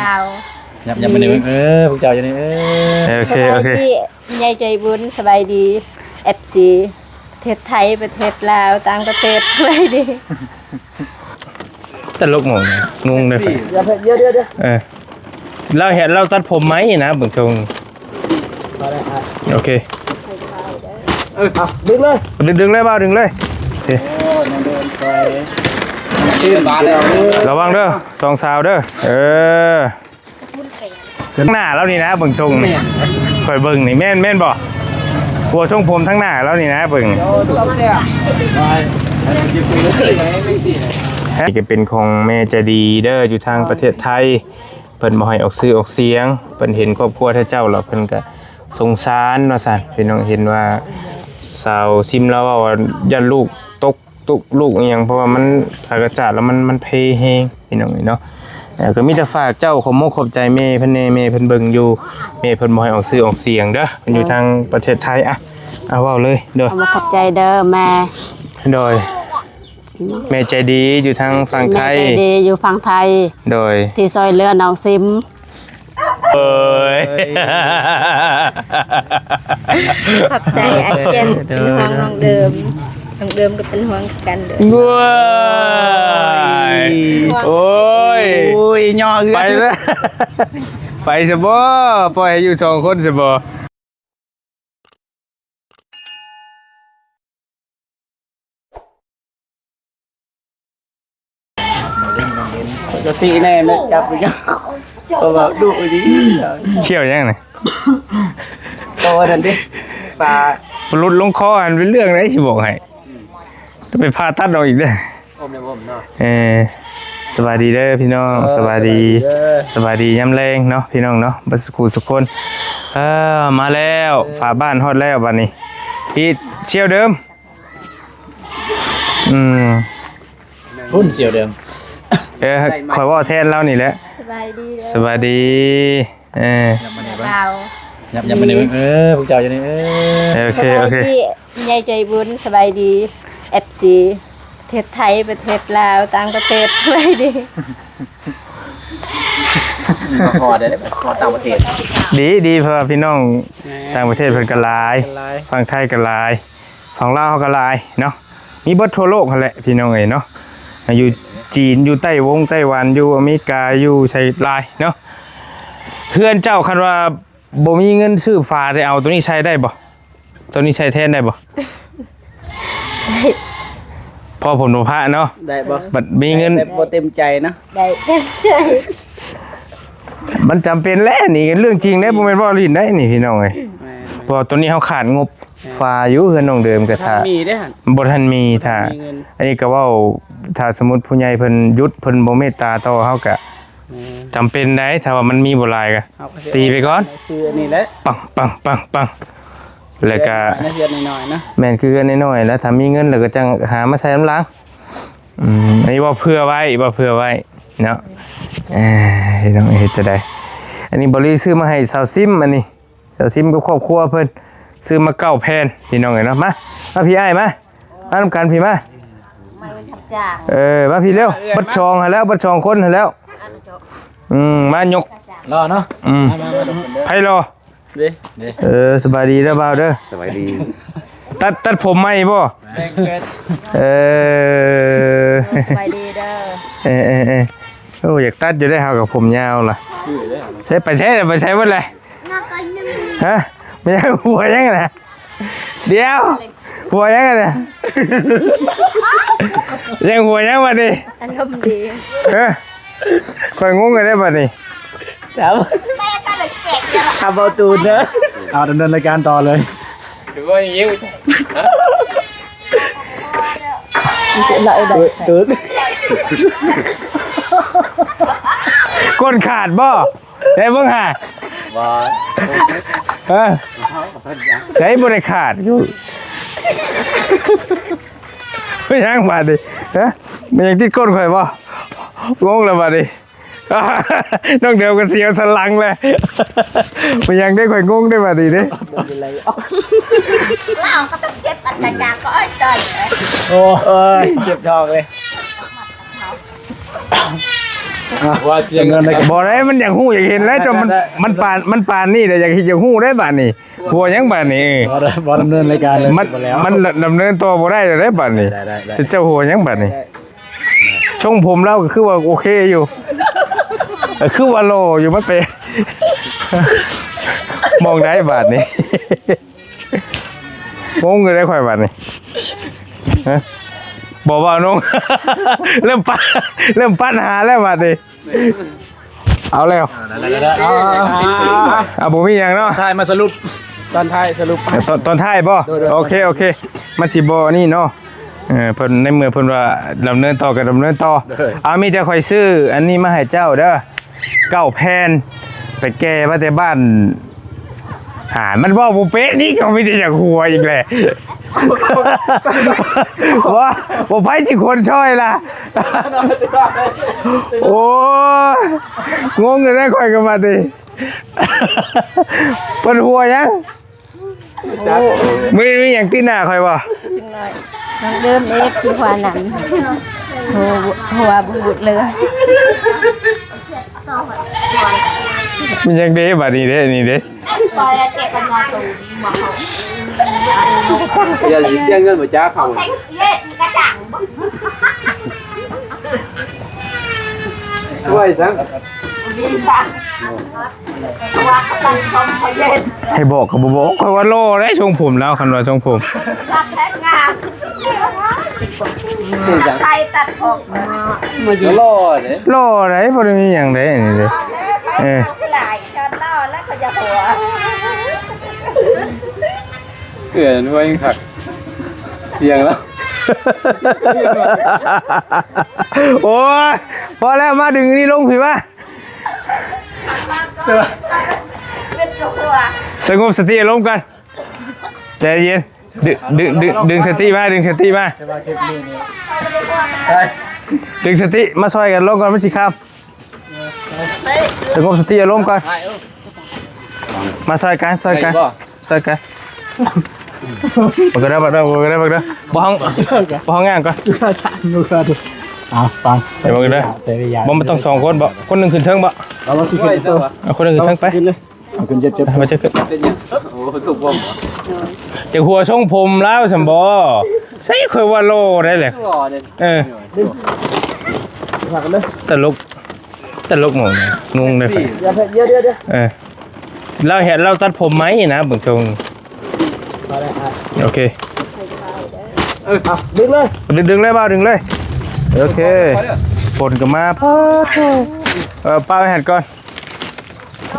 ລາວ ຍັບ ຍັບມານີ້ເບິ່ງ ເອີ ພວກເຈົ້າຢູ່ນີ້ ເອີ ໂອເຄ ໂອເຄ ສະບາຍດີ ໃຫຍ່ໃຈບຸນ ສະບາຍດີ ເອັຟຊີ ປະເທດໄທ ປະເທດລາວ ຕ່າງປະເທດ ສະບາຍດີ. ຕະຫຼົກງົງ ງົງເດ້ ດຽວ ດຽວ ດຽວ ເອີ ລາວເຮັດ ລາວຕັດຜົມໃໝ່ນະ ເບິ່ງຊົງ ໂອເຄ ເອີ ດຶງເລີຍ ດຶງ ດຶງເລີຍ ບ່າວ ດຶງເລີຍ ໂອເຄ ລະວັງເດີ ສອງສາວເດີ ເອີ ທາງໜ້າລາວນີ້ນະ ເບິ່ງຊົງນີ້ ຂ້ອຍເບິ່ງນີ້ ແມ່ນ ແມ່ນບໍ່? ຫົວຊົງຜົມທາງໜ້າລາວນີ້ນະ ເບິ່ງ ນີ້ກະເປັນຂອງແມ່ໃຈດີເດີ ຢູ່ທາງປະເທດໄທ ເພິ່ນບໍ່ໃຫ້ອອກຊື່ອອກສຽງ ເພິ່ນເຫັນຄອບຄົວເຈົ້າແລ້ວ ເພິ່ນກະສົງສານວ່າຊັ້ນ ພີ່ນ້ອງ ເຫັນວ່າສາວຊິມລາວເວົ້າວ່າຢ້ານລູກຕົກ ຕຸກລູກອີ່ຫຍັງ ເພາະວ່າມັນ ອາກາສາດລະມັນ ມັນເພແຮງ ພີ່ນ້ອງເອີຍເນາະ ເອີ ກະມີແຕ່ຝາກເຈົ້າຂອບມົກຂອບໃຈແມ່ເພິ່ນແດ່ ແມ່ເພິ່ນເບິ່ງຢູ່ ແມ່ເພິ່ນບໍ່ໃຫ້ອອກຊື່ອອກສຽງເດີ ເພິ່ນຢູ່ທາງປະເທດໄທ ອະ ອະ ເວົ້າເລີຍ ໂດຍ ຂອບໃຈເດີແມ່ ໂດຍ ແມ່ໃຈດີຢູ່ທາງຝັ່ງໄທ ແມ່ໃຈດີຢູ່ຝັ່ງໄທ ໂດຍ ທີ່ຊ່ອຍເຫຼືອນ້ອງຊິມ ເອີຍ ຂອບໃຈອ້າຍແຈ່ມ ເປັນຫ່ວງນ້ອງເດີມ ນ້ອງເດີມກະເປັນຫ່ວງຄືກັນເດີ ໂອ້ຍ ໂອ້ຍ ຍໍເອື້ອຍ ໄປລະ ໄປຊະບໍ ປ່ອຍໃຫ້ຢູ່ສອງຄົນຊະບໍ. ກະຕິແນ່ນະ ຈັບຢູ່ ເພາະວ່າດຸອີ່ຫຼີ ຂ້ຽວຫຍັງນີ້ ໂຕນັ້ນເດ້ ປາ ປາຫຼຸດລົງຄໍຫັ້ນ ເປັນເລື່ອງໃດ ຊິບອກໃຫ້ ໄປຜ່າຕັດອອກອີກເດີ ເອີ ສະບາຍດີເດີພີ່ນ້ອງ ເອີ ສະບາຍດີ ສະບາຍດີຍາມແລງເນາະ ພີ່ນ້ອງເນາະ ເບິດສູ່ຜູ້ສູ່ຄົນ ເອີ ມາແລ້ວ ຝາບ້ານຮອດແລ້ວບາດນີ້ ທີ່ຊ່ຽວເດີມ ອືມ ພຸ້ນ ຊ່ຽວເດີມ ເອີ ຂ້ອຍເວົ້າແທນລາວນີ້ແຫຼະ ສະບາຍດີເດີ ສະບາຍດີ ເອີ ຍັບມານີ້ເບິ່ງ ຍັບ ຍັບມານີ້ເບິ່ງ ເອີ ພວກເຈົ້າຢູ່ນີ້ ເອີ ໂອເຄ ໂອເຄ ສະບາຍດີ ໃຫຍ່ໃຈບຸນ ສະບາຍດີ ເອັຟຊີ ປະເທດໄທ ປະເທດລາວ ຕ່າງປະເທດ ສະບາຍດີ ມາຮອດເດ້ ຮອດຕ່າງປະເທດ ດີ ດີ ເພາະວ່າພີ່ນ້ອງຕ່າງປະເທດເພິ່ນກະຫຼາຍ ຝັ່ງໄທກະຫຼາຍ ຝັ່ງລາວເຮົາກະຫຼາຍເນາະ ມີເບິດທົ່ວໂລກຫັ້ນແຫຼະ ພີ່ນ້ອງເອີຍເນາະ ຢູ່ຈີນ ຢູ່ໄຕ້ວົງໄຕ້ຫວັນ ຢູ່ອາເມລິກາ ຢູ່ໃສຫຼາຍເນາະ ເຮືອນເຈົ້າ ຄັນວ່າບໍ່ມີເງິນຊື້ຝາ ໄດ້ເອົາໂຕນີ້ໃຊ້ໄດ້ບໍ່? ໂຕນີ້ໃຊ້ແທນໄດ້ບໍ່? ໄດ້ ພໍຜົມໂນພະເນາະ ໄດ້ບໍ່? ບັດມີເງິນ ໄດ້ແບບບໍ່ເຕັມໃຈເນາະ ໄດ້ເຕັມໃຈ ມັນຈຳເປັນແຫຼະ ນີ້ເລື່ອງຈິງເດ້ ບໍ່ແມ່ນເວົ້າຫຼິ້ນໄດ໋ນີ້ ພີ່ນ້ອງເອີຍ ແມ່ນ ເພາະວ່າໂຕນີ້ເຮົາຂາດງົບ ຝາຢູ່ເຮືອນນ້ອງເດີມກະຖ້າ ບໍ່ທັນມີເດ້ ບໍ່ທັນມີ ຖ້າ ບໍ່ທັນມີເງິນ ອັນນີ້ກະເວົ້າ ຖ້າສົມມຸດຜູ້ໃຫຍ່ເພິ່ນຢຸດ ເພິ່ນບໍ່ເມດຕາຕໍ່ເຮົາກະ ແມ່ນ ຈຳເປັນໄດ໋ ຖ້າວ່າມັນມີບໍ່ຫຼາຍກະ ເຮົາກະຊິ ຕີໄປກ່ອນ ຊື້ອັນນີ້ແຫຼະ ປັງ ປັງ ປັງ ປັງ ແລ້ວກະ ເຮືອນນ້ອຍໆນະ ແມ່ນ ຄືເຮືອນນ້ອຍໆ ແລ້ວຖ້າມີເງິນແລ້ວກະຈັ່ງຫາມາໃສ່ນຳຫຼັງ ອືມ ອັນນີ້ເວົ້າເຜື່ອໄວ້ ເວົ້າເຜື່ອໄວ້ເນາະ ເອີ ພີ່ນ້ອງ ເຮັດຈັ່ງໃດ ອັນນີ້ບໍລີຊື້ມາໃຫ້ສາວຊິມ ອັນນີ້ ສາວຊິມກັບຄອບຄົວເພິ່ນ ຊື້ມາເກົ້າແຜ່ນ ພີ່ນ້ອງເອີຍເນາະ ມາ ມາພີ່ອ້າຍ ມາ ມານຳກັນພີ່ ມາ ເອີ ມາພີ່ເລັວ ເບິດສອງຫັ້ນແລ້ວ ເບິດສອງຄົນຫັ້ນແລ້ວ ອືມ ມາຍົກ ລໍເນາະ ອືມ ມາ ມາ ມາ ໃຜລໍ ເດ້ ເອີ ສະບາຍດີເດີບ່າວເດີ ສະບາຍດີ ຕັດ ຕັດຜົມໃໝ່ບໍ່? ເອີ ສະບາຍດີເດີ ເອີ ເອີ ເອີ ໂອ້ ຢາກຕັດຢູ່ເດ້ ເຮົາກະຜົມຍາວລະ ໃສ ໄປໃສ ໄປໃສໝົດແຫຼະ? ຮະ ແມ່ນຫຍັງ ຫົວຫຍັງນະ? ດຽວ ຫົວຫຍັງນະ? ຍັງຫົວຫຍັງບັດນີ້? ອາລົມດີ ເອີ ຂ້ອຍງົງແລ້ວບັດນີ້ ຄັບ ຄັບເອົາຕູນເດີ ເອົາ ດຳເນີນລາຍການຕໍ່ເລີຍ ຖືວ່າຫິວ ຕູນ ຕູນ ກົ້ນຂາດບໍ່? ໄດ້ເບິ່ງຫາ ບໍ່ ຮະ ໃຊ້ບໍ່ໄດ້ຂາດ ແມ່ນຫຍັງບາດນີ້ ຮະ ແມ່ນຫຍັງຕິດກົ້ນຂ້ອຍບໍ່? ງົງແລ້ວບາດນີ້ ນ້ອງເດີມກະສຽວສັນຫຼັງແລ້ວ ແມ່ນຫຍັງເດ້ ຂ້ອຍງົງເດ້ບາດນີ້ເດ້ ບໍ່ເປັນໄລ ລາວກະຕ້ອງເຈັບອັນກະຈາກກໍອ້ອຍຕອນ ໂອ້ຍ ເຈັບທ້ອງເລີຍ. ວ່າສຽງເງິນ ບໍ່ໄດ້ ມັນຢາກຮູ້ຢາກເຫັນແລ້ວ ເຈົ້າ ມັນ ໄດ້ ມັນປານ ມັນປານນີ້ແຫຼະ ຢາກເຫັນຢາກຮູ້ໄດ້ບາດນີ້ ຫົວຫຍັງບາດນີ້ ເອີ ບໍ່ ບໍ່ດຳເນີນລາຍການເລີຍ ມັນ ບໍ່ແລ້ວ ມັນດຳເນີນຕໍ່ບໍ່ໄດ້ແລ້ວເດ້ບາດນີ້ ໄດ້ ໄດ້ ໄດ້ ເຈົ້າຫົວຫຍັງບາດນີ້ ໄດ້ ຊົງຜົມລາວກໍຄືວ່າໂອເຄຢູ່ ກໍຄືວ່າຫຼໍ່ຢູ່ ມັນໄປໝ່ອງໃດບາດນີ້ ງົງຢູ່ເດ້ຂ້ອຍບາດນີ້ ຮະ ບໍ່ເວົ້ານົງ ເລີ່ມປັນ ເລີ່ມປັນຫາແລ້ວບາດນີ້ ເອົາແລ້ວ ເອົາ ເອົາ ເອົາ ບໍ່ມີຫຍັງເນາະ ທ້າຍມາສະຫຼຸບ ຕອນທ້າຍສະຫຼຸບ ຕອນ ຕອນທ້າຍບໍ່? ໂດຍ ໂດຍ ໂອເຄ ໂອເຄ ມັນຊິບໍ່ນີ້ເນາະ ເອີ ເພິ່ນ ໃນເມື່ອເພິ່ນວ່າດຳເນີນຕໍ່ກໍດຳເນີນຕໍ່ ໂດຍ ເອົາ ມີແຕ່ຂ້ອຍຊື້ອັນນີ້ມາໃຫ້ເຈົ້າເດີ ເກົ້າແຜ່ນ ໄປແກ່ມາແຕ່ບ້ານ ຫາ ມັນເວົ້າບໍ່ເປັນອີກ ເຂົາມີແຕ່ຢາກຫົວອີກແຫຼະ ວ່າ ບໍ່ ໃຜຊິຄົນຊ່ອຍລະ ໂອ້ຍ ງົງຢູ່ເດ້ຂ້ອຍກໍບາດນີ້ ເພິ່ນຫົວຫຍັງ? ມີ ມີຫຍັງຕິດໜ້າຂ້ອຍບໍ່? ຈັກໜ້ອຍ ນ້ອງເດີມເອຟຊີ ຫົວນັ້ນ ໂຫ ຫົວບູດເລີຍ ມັນຫຍັງເດ້ບາດນີ້ເດ້ ນີ້ເດ້ ເສຍ ເສຍເງິນບໍ່ຈັກເຂົາ ໄວ້ຊັ້ນ ໃຫ້ບອກກໍບໍ່ບອກ ຂ້ອຍວ່າຫຼໍ່ໄດ໋ ຊົງຜົມລາວ ຄັນວ່າຊົງຜົມ ໃຜຕັດຜົມ ຫຼໍ່ເດ້ ຫຼໍ່ໄດ໋ ບໍ່ໄດ້ມີຫຍັງເດ້ ນີ້ເດ້ ເອີ ຫຼໍ່ແລ້ວກໍຢາກຫົວ ເອີ ນວຍຄັກ ສຽງແລ້ວ ໂອ້ຍ ພໍແລ້ວ ມາດຶງນີ້ລົງພີ້ມາ ສະຫງົບສະຕິອາລົມກ່ອນ ໃຈເຢັນ ດຶງ ດຶງ ດຶງ ດຶງສະຕິມາ ດຶງສະຕິມາ ແຕ່ວ່າຄລິບນີ້ນີ້ ໄປ ດຶງສະຕິມາຊ່ອຍກັນລົງກ່ອນ ມັນຊິຄຳ ສະຫງົບສະຕິອາລົມກ່ອນ ມາຊ່ອຍກັນ ຊ່ອຍກັນ ຊ່ອຍກັນ ເບິ່ງເດີ ເບິ່ງເດີ ເບິ່ງເດີ ເບິ່ງເດີ ບໍ່ຫ້ອງ ບໍ່ຫ້ອງງານກ່ອນ ເອົາຟັງ ເບິ່ງເດີ ບໍ່ ມັນຕ້ອງສອງຄົນບໍ່ ຄົນໜຶ່ງຂຶ້ນເທິງບໍ່ ເອົາ ຄົນໜຶ່ງຂຶ້ນເທິງໄປ ເອົາຂຶ້ນ ເຈັບ ເຈັບ ມາເຈັບຂຶ້ນ ເປັນຫຍັງ ໂອ້ ຊົງຜົມ ຈະຫົວຊົງຜົມລາວຊັ້ນບໍ່ ໃສ່ຂ້ອຍວ່າຫຼໍ່ໄດ໋ແຫຼະ ຫຼໍ່ເດ້ ເອີ ຕະຫຼົກ ຕະຫຼົກ ງົງ ງົງເດ້ຂ້ອຍ ດຽວ ດຽວ ດຽວ ເອີ ລາວເຮັດ ລາວຕັດຜົມໃໝ່ນະ ເບິ່ງຊົງ ໂອເຄ ເອີ ດຶງເລີຍ ດຶງ ດຶງເລີຍບ່າວ ດຶງເລີຍ ໂອເຄ ຝົນກໍມາ ປາດໂທ້ ເອີ ປະໄວ້ຫັ້ນກ່ອນ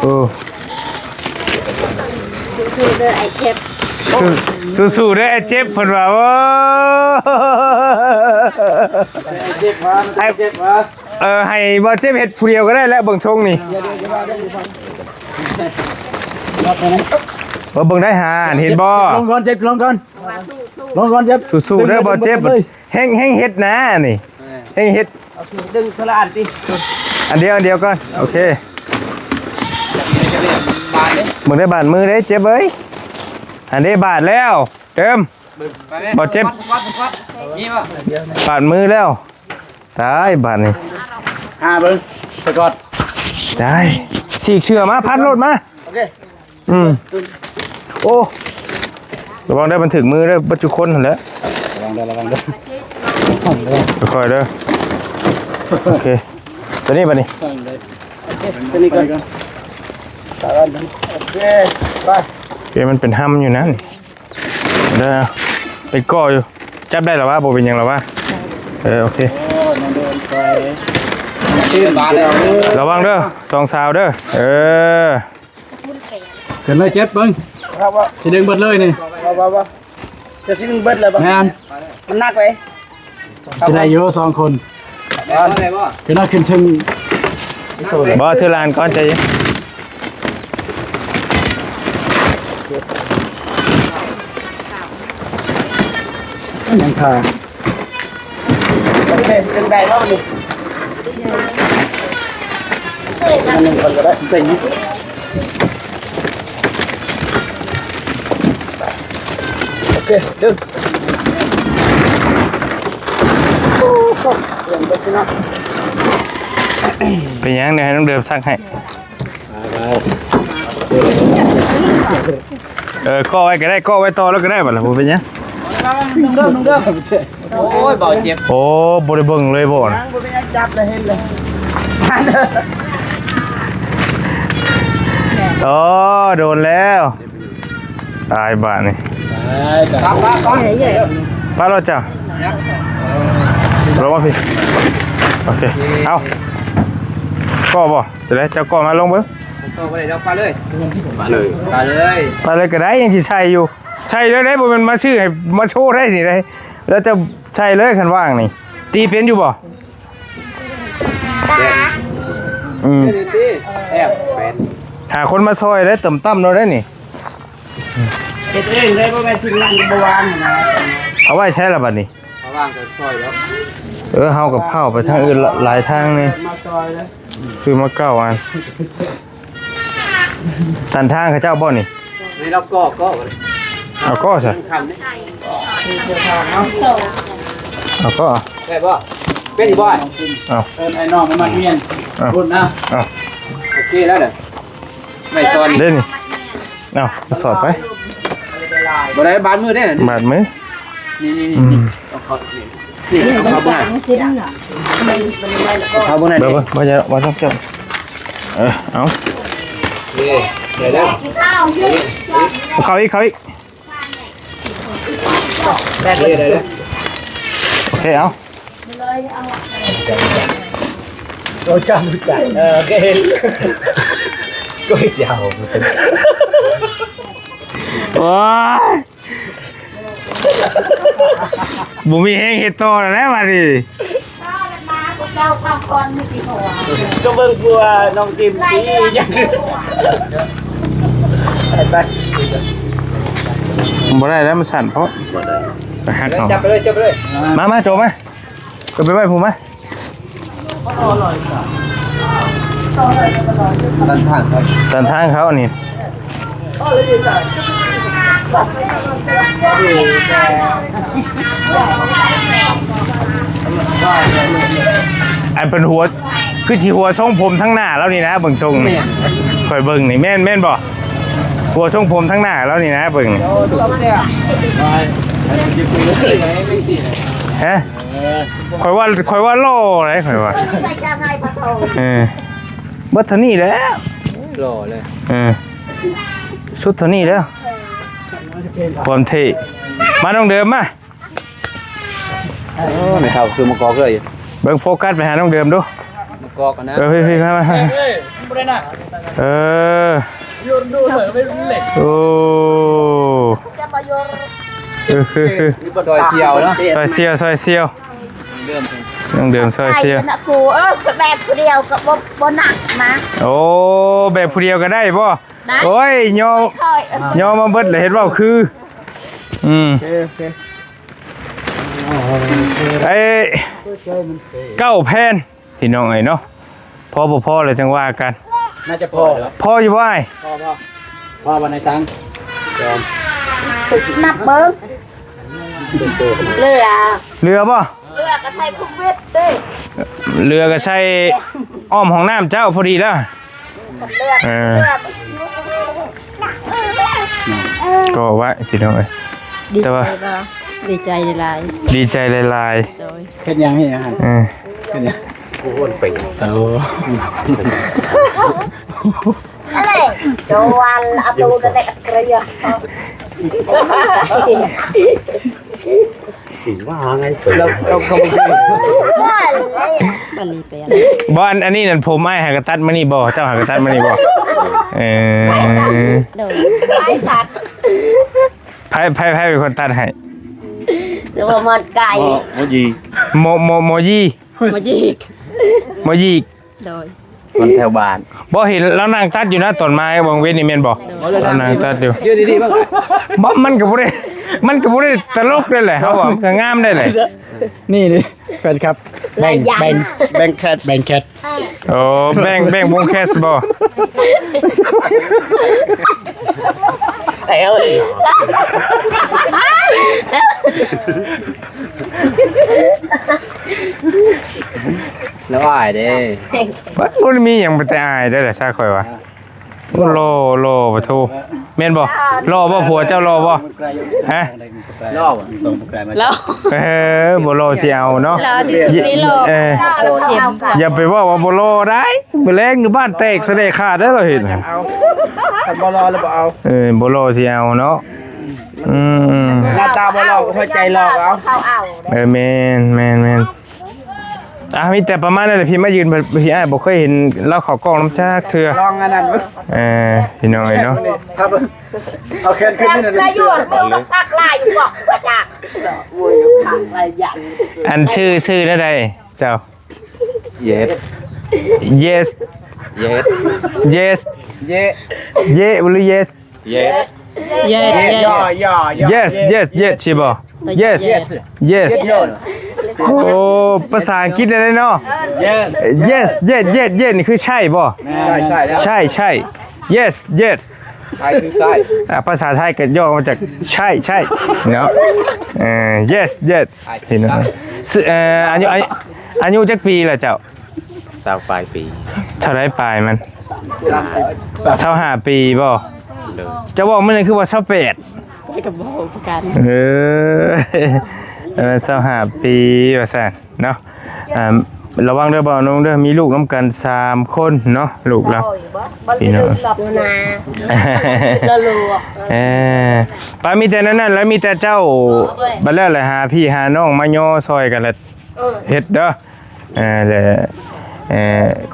ໂອ້ ສູ້ໆເດີອ້າຍເຈັບ ສູ້ໆເດີອ້າຍເຈັບ ເພິ່ນວ່າ ໂອ້ ເຈັບວ່າ ເຈັບວ່າ ເອີ ໃຫ້ບ່າວເຈັບເຮັດຜູ້ດຽວກໍໄດ້ແຫຼະ ເບິ່ງຊົງນີ້ ເອີ ເບິ່ງໄດ້ຫາ ເຫັນບໍ່ ລົງກ່ອນ ເຈັບ ລົງກ່ອນ ລົງກ່ອນ ເຈັບ ສູ້ໆເດີບ່າວເຈັບ ແຮງ ແຮງເຮັດນະນີ້ ແຮງເຮັດ ດຶງເທື່ອລະອັນຕິ ອັນດຽວ ອັນດຽວກ່ອນ ໂອເຄ ເບິ່ງໄດ້ບາດມືເດ້ ເຈັບເອີຍ ອັນນີ້ບາດແລ້ວ ເຕີມ ບໍ່ເຈັບ ບາດມືແລ້ວ ຕາຍບາດນີ້ ຫາເບິ່ງສະກອດ ຕາຍ ສີກເສື້ອມາ ພັນໂລດມາ ໂອເຄ ອືມ ໂອ້ ລະວັງເດີ ມັນຖືກມືເດີ ເບິດທຸກຄົນຫັ້ນແຫຼະ ລະວັງເດີ ລະວັງເດີ ຄ່ອຍໆເດີ ໂອເຄ ຕົວນີ້ບາດນີ້ ຕົວນີ້ກ່ອນ ໂອເຄ ໄປ ໂອເຄ ມັນເປັນຮຳຢູ່ນັ້ນ ເດີ ເປັນກໍຢູ່ ຈັບໄດ້ລະວະ ບໍ່ເປັນຫຍັງລະວະ ເອີ ໂອເຄ ລະວັງເດີ ສອງສາວເດີ ເອີ ຂຶ້ນເລີຍ ເຈັບເບິ່ງ ຊິດຶງເບິດເລີຍນີ້ ຈະຊິດຶງເບິດແລ້ວບໍ່ ແມ່ນ ມັນໜັກເລີຍ ຊິໄດ້ຢູ່ສອງຄົນ ຂຶ້ນເອົາຂຶ້ນເທິງ ບໍ່ ຖືລະອັນກ່ອນ ໃຈເຢັນ ຍັງຄາ ໂອເຄ ດຶງໄດ້ບໍ່ນີ້ ອັນໜຶ່ງກ່ອນກໍໄດ້ ເປັນ ໂອເຄ ດຶງ ໂອ້ໂຫ ເປັນເບິດພີ່ນ້ອງ ເປັນຫຍັງ ດຽວໃຫ້ນ້ອງເດີມຊັກໃຫ້. ເອີ ເກາະໄວ້ກໍໄດ້ ເກາະໄວ້ຕໍ່ແລ້ວກໍໄດ້ ບັດລະບໍ່ເປັນຫຍັງ. ໂອ້ຍ ເບົາເຈັບ. ໂອ້ ບໍ່ໄດ້ເບິ່ງເລີຍບໍ່ນະ. ໂອ້ ໂດນແລ້ວ. ຕາຍບາດນີ້. ໄປ ໄປ ໄປ ໄປ ໄປໂລດຈ້າ. ລົງມາພີ້. ໂອເຄ ເອົາ ເກາະບໍ່? ຈະໄດ້ ເຈົ້າເກາະມາ ລົງເບິ່ງ. ເກາະບໍ່ໄດ້ດອກ ໄປເລີຍ ໄປເລີຍ ໄປເລີຍ ໄປເລີຍກໍໄດ້. ຍັງຊິໃສ່ຢູ່ ໃສ່ເລີຍໄດ້. ບໍ່ແມ່ນມາຊື້ໃຫ້ ມາໂຊໄດ້ນີ້ໄດ້. ແລ້ວຈະໃສ່ເລີຍ ຄັນວ່າງນີ້. ຕີເປັນຢູ່ບໍ່? ອືມ ແອບເປັນ ຫາຄົນມາຊ່ອຍໄດ້. ຕ່ຳໆ ເນາະໄດ້ນີ້. ເຮັດເອງໄດ້ ບໍ່ແມ່ນທີມງານກໍບໍ່ວ່າງນະ. ເອົາໄວ້ໃສລະບັດນີ້? ເອົາວ່າງກໍຊ່ອຍແລ້ວ. ເອີ ເຮົາກໍເຜົາໄປທາງອື່ນຫຼາຍທາງນີ້ ມາຊ່ອຍແລ້ວ. ຊື້ມາເກົ້າອັນ. ຕັນທາງເຂົາເຈົ້າບໍ່ນີ້? ໃຫ້ລາວກໍ ກໍ ເອົາກໍຊະ. ເອົາກໍ ໄດ້ບໍ່? ເປັນຢູ່ບໍ່? ເອົາ ເອີ້ນໄອ້ນ້ອງມາມັດມຽນ ເອົາ ພຸ້ນນະ. ເອົາ ໂອເຄແລ້ວເດີ. ໄມ້ຊອນເດ້ນີ້. ເອົາ ກະສອບໄປ. ບໍ່ໄດ້ ບາດມືເດ້ ບາດມື. ນີ້ໆ ອືມ ນີ້ ເອົາເຂົ້າເບິ່ງ ເອົາເຂົ້າເບິ່ງ ເບິ່ງ ບໍ່ຢາກ ບໍ່ຕ້ອງເຈົ້າ. ເອີ ເອົາ ເດ້ ໄດ້ແລ້ວ. ເຂົ້າອີກ ເຂົ້າອີກ. ໂອເຄ ເອົາ. ໂອ້ ຈຳຈັກ ເອີ ໂອເຄ ໂອ້ຍ ເຈົ້າ ໂອ້ຍ ບໍ່ມີແຮງເຮັດຕໍ່ແລ້ວບັດນີ້. ກໍເບິ່ງຜູ້ນ້ອງຕິມຊິຫຍັງ ໄປ ບໍ່ໄດ້ແລ້ວ ມັນສັ່ນໂພດ. ໄປຫັກເອົາ ຈັບໄປເລີຍ ຈັບໄປເລີຍ. ມາ ມາ ໂຈມາ ກໍໄປໄວ້ພຸ້ນມາ. ຕັນທາງເຂົາ ຕັນທາງເຂົານີ້. ອັນເພິ່ນຫົວ ຄືຊິຫົວຊົງຜົມທາງໜ້າລາວນີ້ນະ ເບິ່ງຊົງນີ້. ແມ່ນ ຂ້ອຍເບິ່ງນີ້ ແມ່ນ ແມ່ນບໍ່? ຫົວຊົງຜົມທາງໜ້າລາວນີ້ນະ ເບິ່ງນີ້. ຮະ? ເອີ ຂ້ອຍວ່າ ຂ້ອຍວ່າຫຼໍ່ເດ້ ຂ້ອຍວ່າ. ເອີ ເບິດເທົ່ານີ້ແຫຼະ ຫຼໍ່ເລີຍ. ເອີ ສຸດເທົ່ານີ້ແລ້ວ ຄວາມເທ່. ມາ ນ້ອງເດີມ ມາ. ໂອ້ ແມ່ເຖົ້າຊື້ໝາກກອກເລີຍ. ເບິ່ງ ໂຟກັສໄປຫານ້ອງເດີມດູ. ໝາກກອກນະ. ເອີ ພີ່ໆ ມາ ມາ ມາ. ເອີ ໂອ້ ຈະມາຢູ່ ເອີ ຄື ຄື ຊອຍສ່ຽວເນາະ ຊອຍສ່ຽວ ຊອຍສ່ຽວ. ນ້ອງເດີມ ນ້ອງເດີມຊອຍສ່ຽວ. ເອີ ແບກຜູ້ດຽວກໍບໍ່ ບໍ່ໜັກນະ. ໂອ້ ແບກຜູ້ດຽວກໍໄດ້ບໍ່? ໂອ້ຍ ຍໍ ຍໍມາເບິດແລ້ວ ເຮັດເວົ້າຄື. ອືມ ໂອເຄ ໂອເຄ. ໄອ້ ເກົ້າແຜ່ນ ພີ່ນ້ອງເອີຍເນາະ. ພໍບໍ່ພໍແລ້ວຈັ່ງວ່າກັນ. ໜ້າຈະພໍ. ພໍຢູ່ບໍ່ອ້າຍ? ພໍ ພໍ ພໍບໍ່ນາຍສັງ? ນັບເບິ່ງ ເຫຼືອ ເຫຼືອບໍ່? ເຫຼືອກໍໃສ່ຄຸມເວັດເດ້ ເຫຼືອກໍໃສ່ອ້ອມຫ້ອງນ້ຳເຈົ້າພໍດີແລ້ວ. ເອີ ກໍໄວ້ພີ່ນ້ອງເອີຍ. ແຕ່ວ່າ ດີໃຈຫຼາຍໆ ດີໃຈຫຼາຍໆ. ໂດຍ ເຮັດຫຍັງ ເຮັດຫຍັງຫັ້ນ? ເອີ ເຮັດຫຍັງ? ຜູ້ຄົນເປັນ ໂອ້ ອະໄລ ຈະວັນອັບໂດດແລກເກຍ. ເປັນວ່າໄງ ເປັນ ເຮົາ ເຮົາກໍບໍ່ເຄີຍ ອັນນີ້ເປັນ ບໍ່ ອັນ ອັນນີ້ນັ້ນ ຜົມອ້າຍຫາກະຕັດມານີ້ບໍ່? ເຈົ້າຫາກະຕັດມານີ້ບໍ່? ເອີ ໂດຍ ໃຜຕັດ? ໃຜ ໃຜ ໃຜເປັນຄົນຕັດໃຫ້? ຫຼືວ່າໝໍໄກ່? ໝໍ ໝໍຢີ ໝໍ ໝໍ ໝໍຢີ ໝໍຢີ ໝໍຢີ. ໂດຍ ຄົນແຖວບ້ານ. ບໍ່ ເຫັນລາວນັ່ງຕັດຢູ່ນະ ຕອນມາບາງເວັນນີ້ແມ່ນບໍ່? ໂດຍ ລາວນັ່ງຕັດຢູ່. ຢູ່ດີໆ ເບິ່ງ ບໍ່ ມັນກໍບໍ່ໄດ້ ມັນກໍບໍ່ໄດ້ຕະຫຼົກໄດ້ແຫຼະ ເຮົາວ່າມັນກໍງາມໄດ້ແຫຼະ. ນີ້ ນີ້ ແຟນຄລັບ ແບ່ງ ແບ່ງ ແບ່ງແຄດ ແບ່ງແຄດ. ໂອ້ ແບ່ງ ແບ່ງວົງແຄດບໍ່? ແອວ. ລາວອາຍເດ້. ບໍ່ ບໍ່ໄດ້ມີຫຍັງໄປແຕ່ອາຍໄດ້ລະຊະ ຂ້ອຍວ່າ. ໂອ້ ຫຼໍ່ ຫຼໍ່ປະໂທ ແມ່ນບໍ່? ຫຼໍ່ບໍ່? ຜົວເຈົ້າຫຼໍ່ບໍ່? ຮະ? ຫຼໍ່ ເອີ ບໍ່ຫຼໍ່ຊິເອົາເນາະ. ຫຼໍ່ທີ່ສຸດໃນໂລກ. ເອີ ຢ່າໄປເວົ້າວ່າບໍ່ຫຼໍ່ໄດ໋. ມື້ແລງຢູ່ບ້ານແຕກສະແດກຂາດໄດ໋ ລາວເຮັດ. ຄັນບໍ່ຫຼໍ່ລະບໍ່ເອົາ. ເອີ ບໍ່ຫຼໍ່ຊິເອົາເນາະ. ອືມ ໜ້າຕາບໍ່ຫຼໍ່ ຫົວໃຈຫຼໍ່ກໍເອົາ. ເອີ ແມ່ນ ແມ່ນ ແມ່ນ. ອ່ະ ມີແຕ່ປະມານນັ້ນແຫຼະ ພີ່ມາຢືນ ພີ່ອ້າຍບໍ່ເຄີຍເຫັນລາວເຂົ້າກ້ອງນຳຈັກເທື່ອ. ລອງອັນນັ້ນເບິ່ງ. ເອີ ພີ່ນ້ອງເອີຍເນາະ. ເອົາແຂນຂຶ້ນນີ້ນະ. ໄດ້ຢູ່ ບໍ່ສັກຫຼາຍຢູ່ບໍ່ ກະຈັກ. ອັນຊື່ ຊື່ແນວໃດເຈົ້າ? Yes. Yes. Yes. Yes. ເຢ ເຢ ຫຼື yes? Yes. Yes. Yes. Yes. Yes. Yes. ຊິບໍ່? Yes. Yes. Yes. ໂອ້ ພາສາອັງກິດໄດ້ເນາະ. Yes. Yes. Yes. Yes. Yes. ນີ້ຄືໃຊ່ບໍ່? ໃຊ່ ໃຊ່ ໃຊ່ ໃຊ່. Yes. Yes. ໃຊ່ ຄືໃຊ່. ອ່າ ພາສາໄທກໍຫຍໍ້ມາຈາກໃຊ່ ໃຊ່ເນາະ. ເອີ Yes. Yes. ພີ່ນ້ອງ ເອີ ອາຍຸ ອາຍຸ ອາຍຸຈັກປີລະເຈົ້າ? ຊາວປາຍປີ. ເທົ່າໃດປາຍມັນ? ຊາວຫ້າປີບໍ່? ໂດຍ. ເຈົ້າເວົ້າມື້ນັ້ນຄືວ່າຊາວແປດ. ຂ້ອຍກໍບໍ່ຮູ້ຄືກັນ. ເອີ ເອີ ຊາວຫ້າປີວ່າຊັ້ນເນາະ. ອ່າ ລະວັງເດີບ່າວນົງເດີ ມີລູກນຳກັນສາມຄົນເນາະ ລູກລາວ. ພີ່ນ້ອງ ເອີ ປາ ມີແຕ່ນັ້ນແຫຼະ ມີແຕ່ເຈົ້າ ບັດແລ້ວລະຫາພີ່ຫານ້ອງມາຍໍຊ່ອຍກັນລະ ເອີ ເຮັດເດີ. ເອີ ແລະ ເອີ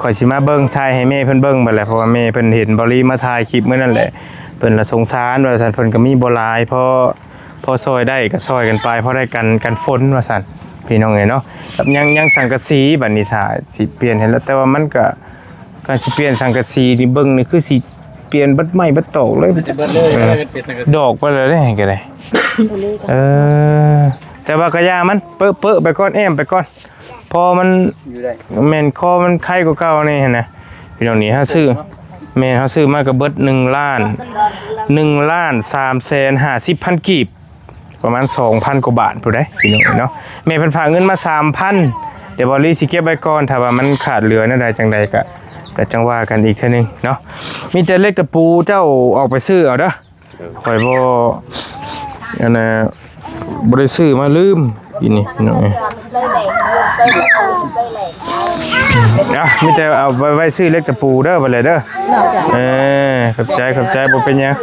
ຂ້ອຍຊິມາເບິ່ງ ຖ່າຍໃຫ້ແມ່ເພິ່ນເບິ່ງບັດແຫຼະ ເພາະວ່າແມ່ເພິ່ນເຫັນເບົາລີມາຖ່າຍຄລິບມື້ນັ້ນແຫຼະ ເພິ່ນລະສົງສານວ່າຊັ້ນ. ເພິ່ນກໍມີບໍ່ຫຼາຍ ພໍ ພໍຊ່ອຍໄດ້ກໍຊ່ອຍກັນໄປ ພໍໄດ້ກັນ ກັນຝົນວ່າຊັ້ນ ພີ່ນ້ອງເອີຍເນາະ. ກັບຍັງ ຍັງສັງກະສີ ບັດນີ້ຖ້າຊິປ່ຽນໃຫ້ລະ ແຕ່ວ່າມັນກໍ ການຊິປ່ຽນສັງກະສີນີ້ ເບິ່ງນີ້ຄືຊິປ່ຽນເບິດໄມ້ເບິດຕອກເລີຍ. ເບິດເລີຍ ເອີ ເປັນສັງກະສີ ດອກໄປເລີຍເດ້ ກໍໄດ້. ເອີ ແຕ່ວ່າກໍຢ່າມັນ ເປິະໆໄປກ່ອນ ແອ້ມໄປກ່ອນ ພໍມັນຢູ່ໄດ້. ແມ່ນ ຄໍມັນໄຄກວ່າເກົ່າແດ່ຫັ້ນນະ ພີ່ນ້ອງ. ນີ້ເຮົາຊື້ ແມ່ນ ເຮົາຊື້ມາກໍເບິດໜຶ່ງລ້ານ ໜຶ່ງລ້ານສາມແສນຫ້າສິບພັນກີບ ປະມານສອງພັນກວ່າບາດພຸ້ນເດ້ ພີ່ນ້ອງເນາະ. ແມ່ເພິ່ນຝາກເງິນມາສາມພັນ ດຽວເບົາລີຊິເກັບໄວ້ກ່ອນ ຖ້າວ່າມັນຂາດເຫຼືອແນວໃດຈັ່ງໃດກະ ກະຈັ່ງວ່າກັນອີກເທື່ອໜຶ່ງເນາະ. ມີແຕ່ເຫຼັກຕະປູເຈົ້າອອກໄປຊື້ເອົາເດີ. ເອີ ຂ້ອຍບໍ່ ອັນນ່າ ບໍ່ໄດ້ຊື້ມາ ລືມ ປີນີ້ ພີ່ນ້ອງເອີຍ. ອ່ະ ມີແຕ່ເອົາໄວ້ ໄວ້ຊື້ເຫຼັກຕະປູເດີ ບັດແລະເດີ. ເອີ ຂອບໃຈ ຂອບໃຈ ບໍ່ເປັນຫຍັງ.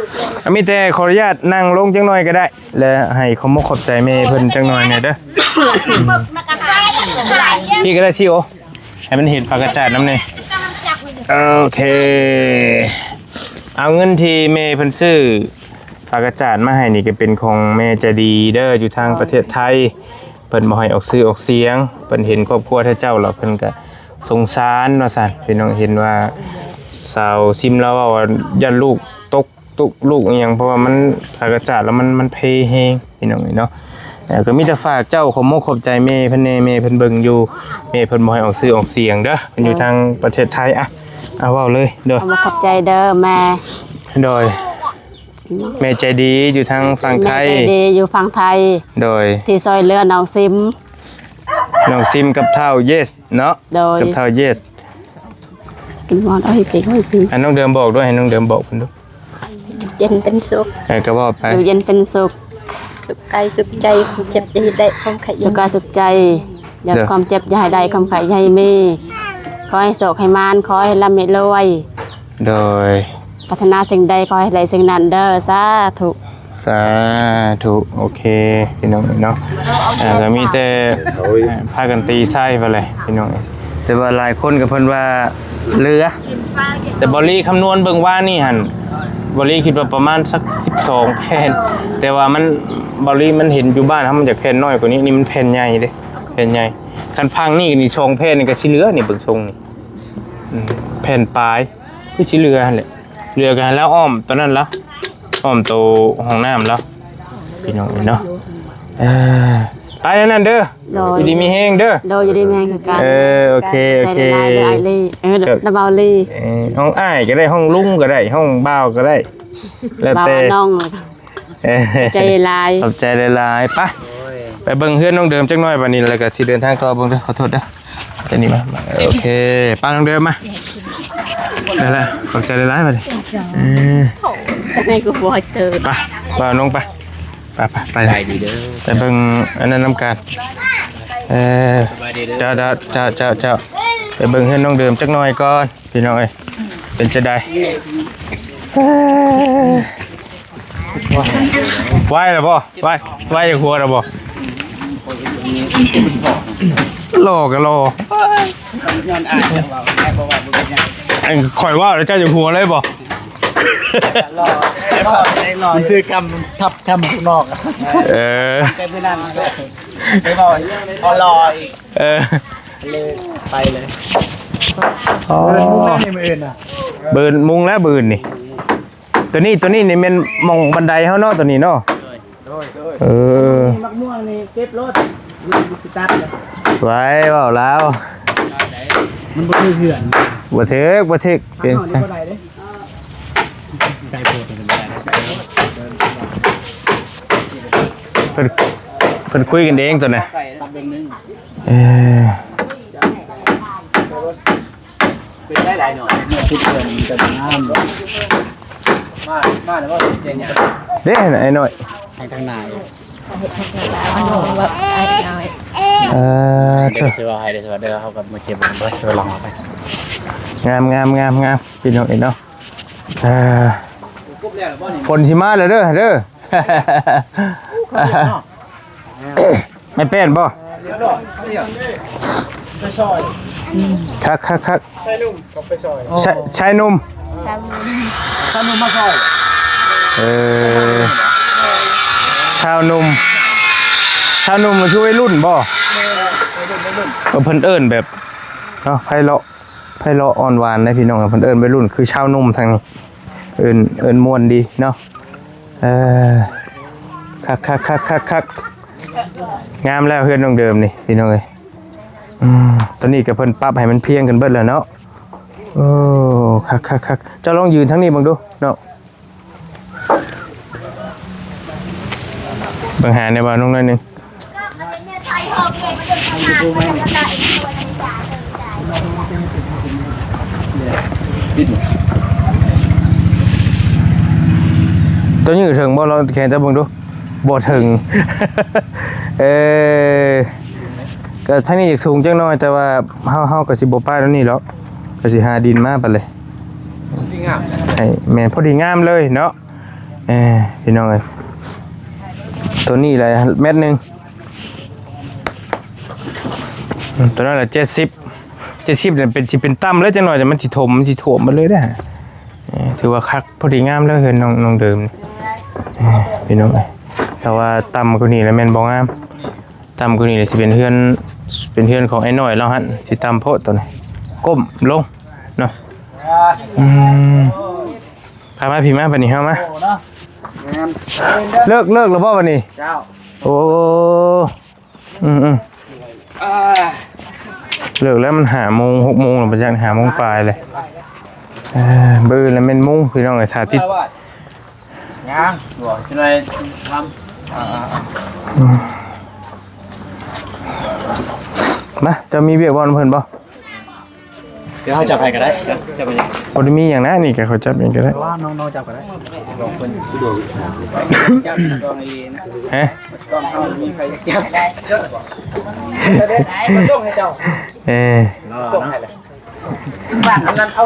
ອ່ະ ມີແຕ່ຂໍອະນຸຍາດນັ່ງລົງຈັກໜ່ອຍກໍໄດ້ ແລະ ໃຫ້ຂອບມົກຂອບໃຈແມ່ເພິ່ນຈັກໜ່ອຍແດ່ເດີ. ອືມ ພີ້ກໍໄດ້ຊິໂອ ໃຫ້ມັນເຫັນຝາກະຈາດນຳແດ່. ໂອເຄ ເອົາ ເງິນທີ່ແມ່ເພິ່ນຊື້ຝາກະຈາດມາໃຫ້ນີ້ ກໍເປັນຂອງແມ່ໃຈດີເດີ ຢູ່ທາງປະເທດໄທ. ເພິ່ນບໍ່ໃຫ້ອອກຊື່ອອກສຽງ ເພິ່ນເຫັນຄອບຄົວເຈົ້າແລ້ວ ເພິ່ນກໍສົງສານວ່າຊັ້ນ ພີ່ນ້ອງ. ເຫັນວ່າສາວຊິມລາວເວົ້າວ່າ ຢ້ານລູກຕົກ ຕຸກລູກອີ່ຫຍັງ ເພາະວ່າມັນ ອາກາສາດແລ້ວມັນ ມັນເພແຮງ ພີ່ນ້ອງເອີຍເນາະ. ເອີ ກໍມີແຕ່ຝາກເຈົ້າ ຂອບມົກຂອບໃຈແມ່ເພິ່ນແດ່ ແມ່ເພິ່ນເບິ່ງຢູ່ ແມ່ເພິ່ນບໍ່ໃຫ້ອອກຊື່ອອກສຽງເດີ ເພິ່ນຢູ່ທາງປະເທດໄທ. ອ່ະ ອ່ະ ເວົ້າເລີຍ ໂດຍ ຂອບໃຈເດີແມ່ ໂດຍ ແມ່ໃຈດີຢູ່ທາງຝັ່ງໄທ ແມ່ໃຈດີຢູ່ຝັ່ງໄທ ໂດຍ ທີ່ຊ່ອຍເຫຼືອນ້ອງຊິມ ນ້ອງຊິມກັບທ້າວເຢສເນາະ ໂດຍ ກັບທ້າວເຢສ ກິນໝໍ້ເອົາໃຫ້ເປັນ ໃຫ້ເປັນ ອ່ະ ນ້ອງເດີມບອກດ້ວຍ ໃຫ້ນ້ອງເດີມບອກເພິ່ນດູ ຢູ່ເຢັນເປັນສຸກ ເອີ ກໍເວົ້າໄປ ຢູ່ເຢັນເປັນສຸກ ສຸກກາຍສຸກໃຈ ຄວາມເຈັບຢ່າໃຫ້ໄດ້ ຄວາມໄຂ້ຢ່າ ສຸກກາຍສຸກໃຈ ຢ່າ ເດີ ຄວາມເຈັບຢ່າໃຫ້ໄດ້ ຄວາມໄຂ້ຢ່າໃຫ້ມີ ຂໍໃຫ້ໂຊກໃຫ້ໝານ ຂໍໃຫ້ລ່ຳໃຫ້ລວຍ ໂດຍ ປາດຖະໜາສິ່ງໃດຂໍໃຫ້ໄດ້ສິ່ງນັ້ນເດີ ສາທຸ ສາທຸ ໂອເຄ ພີ່ນ້ອງເນາະ ອ່າ ກໍມີແຕ່ ອ່າ ພາກັນຕີໄຊໄປເລີຍ ພີ່ນ້ອງ. ແຕ່ວ່າຫຼາຍຄົນກໍເພິ່ນວ່າເຫຼືອ ແຕ່ເບົາລີຄຳນວນເບິ່ງວານນີ້ຫັ້ນ ເບົາລີຄິດວ່າປະມານສັກສິບສອງແຜ່ນ ແຕ່ວ່າມັນ ເບົາລີມັນເຫັນຢູ່ບ້ານເຮົາມັນຈະແຜ່ນນ້ອຍກວ່ານີ້ ນີ້ມັນແຜ່ນໃຫຍ່ເດ້ ແຜ່ນໃຫຍ່. ຄັນພັງນີ້ນີ້ສອງແຜ່ນນີ້ກໍຊິເຫຼືອນີ້ ເບິ່ງຊົງນີ້ ອືມ ແຜ່ນປາຍ ຄືຊິເຫຼືອຫັ້ນແຫຼະ ເຫຼືອກໍໃຫ້ລາວອ້ອມໂຕນັ້ນລະ ອ້ອມໂຕຫ້ອງນ້ຳລະ ພີ່ນ້ອງເອີຍເນາະ. ເອີ ໄປນັ້ນເດີ ໂດຍ ຢູ່ດີມີແຮງເດີ ໂດຍ ຢູ່ດີມີແຮງຄືກັນ ເອີ ໂອເຄ ໂອເຄ ເອີ ລະເບົາລີ ເອີ ຫ້ອງອ້າຍກໍໄດ້ ຫ້ອງລຸງກໍໄດ້ ຫ້ອງບ່າວກໍໄດ້ ແລ້ວແຕ່ ບ່າວນ້ອງ ເອີ ຂອບໃຈຫຼາຍ ຂອບໃຈຫຼາຍໆ. ໄປ ໄປເບິ່ງເຮືອນນ້ອງເດີມຈັກໜ້ອຍ ບາດນີ້ແລ້ວກໍຊິເດີນທາງຕໍ່ ເບິ່ງເດີ ຂໍໂທດເດີ. ຕົວນີ້ມາ ມາ ໂອເຄ ປ້ານ້ອງເດີມມາ ໄດ້ລະ ຂອບໃຈຫຼາຍໆ ບັດນີ້ ເອີ ໃນກູບໍ່ໃຫ້ເຕີ ໄປ ບ່າວນົງໄປ ໄປ ໄປ ໄປ ສະບາຍດີເດີ ໄປເບິ່ງອັນນັ້ນນຳກັນ ເອີ ສະບາຍດີເດີ ເຈົ້າ ເຈົ້າ ເຈົ້າ ເຈົ້າ ໄປເບິ່ງເຮືອນນ້ອງເດີມຈັກໜ່ອຍກ່ອນ ພີ່ນ້ອງເອີຍ ເປັນຈັ່ງໃດ ເອີ ໄວແລ້ວບໍ່? ໄວ ໄວຢາກຫົວແລ້ວບໍ່? ຫຼໍ່ກໍຫຼໍ່ ຍ້ອນອາຍຈະເວົ້າ ອາຍບໍ່ເວົ້າບໍ່ເປັນຫຍັງ ອັນຂ້ອຍເວົ້າແລ້ວເຈົ້າຢາກຫົວເລີຍບໍ່? ຫຼໍ່ ຫຼໍ່ ຫຼໍ່ ມັນຄືຄຳທັບຄຳຂ້າງນອກ ເອີ ແຕ່ມື້ນັ້ນໄປເວົ້າ ເອົາຫຼໍ່ອີກ ເອີ ເລີຍ ໄປເລີຍ ອໍ ເບິ່ງມຸງແລ້ວມື້ອື່ນນະ ເບິ່ງມຸງແລ້ວມື້ອື່ນນີ້ ຕົວນີ້ ຕົວນີ້ນີ້ແມ່ນໝ່ອງບັນໄດເຮົາເນາະ ຕົວນີ້ເນາະ ໂດຍ ໂດຍ ເອີ ໝາກມ່ວງນີ້ເກັບໂລດ ຢູ່ ຢູ່ສະຕັດເລີຍ ໄວ້ເວົ້າລາວ ມັນບໍ່ຖືກເຮືອນ ບໍ່ຖືກ ບໍ່ຖືກ ເປັນ ເຮົານີ້ບໍ່ໄດ້ເດ້ ໄກໂພດ ເພິ່ນ ເພິ່ນຄຸຍກັນເອງຕົວນີ້ ເອີ ເປັນໄດ້ຫຼາຍໜ່ອຍ ເມື່ອຄຸດເພິ່ນມັນກໍງາມ ມາ ມາແລ້ວບໍ່ເປັນຫຍັງ ເດ້ ໄອ້ນ້ອຍ ໃຫ້ທາງໜ້າອີກ ເອີ ເດີ ຊິເວົ້າໃຫ້ເດີ ຊິເວົ້າເດີ ເຮົາກໍມາເກັບເບິ່ງເດີ ຊິໄປລອງເອົາໄປ ງາມ ງາມ ງາມ ງາມ ພີ່ນ້ອງເອີຍເນາະ ເອີ ຝົນຊິມາແລ້ວເດີ ເດີ ແມ່ນແປ້ນບໍ່? ຄັກ ຄັກ ຄັກ ຊາຍໜຸ່ມ ຊາຍໜຸ່ມ ຊາຍໜຸ່ມມາຊ່ອຍ ເອີ ຊາວໜຸ່ມ ຊາວໜຸ່ມຄືໄວລຸ້ນບໍ່? ເອີ ເພິ່ນເອີ້ນແບບ ເນາະ ໄພເລາະ ໄພເລາະອ່ອນຫວານເດ້ພີ່ນ້ອງ ເພິ່ນເອີ້ນໄວລຸ້ນຄືຊາວໜຸ່ມທາງນີ້ ເອີ້ນ ເອີ້ນມ່ວນດີເນາະ ເອີ ຄັກ ຄັກ ຄັກ ຄັກ ຄັກ ງາມແລ້ວເຮືອນນ້ອງເດີມນີ້ພີ່ນ້ອງເອີຍ ອືມ ຕອນນີ້ກໍເພິ່ນປັບໃຫ້ມັນພຽງກັນເບິດແລ້ວເນາະ ໂອ້ ຄັກ ຄັກ ຄັກ ເຈົ້າລອງຢືນທາງນີ້ເບິ່ງດູເນາະ ເບິ່ງຫາແດ່ບ່າວນຸ່ງໜ້ອຍໜຶ່ງ ຕົວນີ້ເຖິງບໍ່? ລອງແຂນຈັບເບິ່ງດູ ບໍ່ເຖິງ ເອີ ກໍທາງນີ້ຢາກສູງຈັກໜ້ອຍ ແຕ່ວ່າເຮົາ ເຮົາກໍຊິບໍ່ປານນັ້ນນີ້ດອກ ກໍຊິຫາດິນມາປານເລີຍ ໃຫ້ແມ່ນພໍດີງາມເລີຍເນາະ ເອີ ພີ່ນ້ອງເອີຍ ຕົວນີ້ແຫຼະແມັດໜຶ່ງ ຕົວນັ້ນລະເຈັດສິບ ເຈັດສິບນີ້ເປັນ ຊິເປັນຕ່ຳເລີຍຈັກໜ້ອຍ ແຕ່ມັນຊິຖົມ ມັນຊິຖ້ວມໝົດເລີຍເດ້ ເອີ ຖືວ່າຄັກພໍດີງາມແລ້ວເຮືອນນ້ອງ ນ້ອງເດີມ ເອີ ພີ່ນ້ອງເອີຍ ຖ້າວ່າຕ່ຳກວ່ານີ້ລະແມ່ນບໍ່ງາມ ຕ່ຳກວ່ານີ້ລະຊິເປັນເຮືອນ ເປັນເຮືອນຂອງໄອ້ນ້ອຍລາວຫັ້ນ ຊິຕ່ຳໂພດຕົວນີ້ ກົ້ມລົງເນາະ ອືມ ພາມາພີ້ມາ ບັດນີ້ເຮົາມາ ເລີກ ເລີກແລ້ວບໍ່ບັດນີ້? ເຈົ້າ ໂອ້ ອືມໆ ອ່າ ເລີກແລ້ວ ມັນຫ້າໂມງ ຫົກໂມງແລ້ວ ບໍ່ຈັກ ຫ້າໂມງປາຍເລີຍ ເອີ ມື້ອື່ນລະແມ່ນມຸງ ພີ່ນ້ອງເອີຍ ຖ້າຕິດ ຍັງ ບໍ່ ຊິໄດ້ທຳ ອ່າ ອືມ ມາ ເຈົ້າມີວຽກບ່ອນເພິ່ນບໍ່? ດຽວເຮົາຈັບໃຫ້ກໍໄດ້ ຈັບໄປ ບໍ່ໄດ້ມີຫຍັງນະ ນີ້ກໍເຂົາຈັບເອງກໍໄດ້ ວ່ານ້ອງໆຈັບກໍໄດ້ ບອກເພິ່ນ ຈັບກອງອີ່ຫຼີນະ ຮະ ກອງເຮົາມີໃຜຢາກຈັບ ມາສົ່ງໃຫ້ເຈົ້າ ເອີ ສົ່ງໃຫ້ແຫຼະ ອັນນັ້ນເອົາ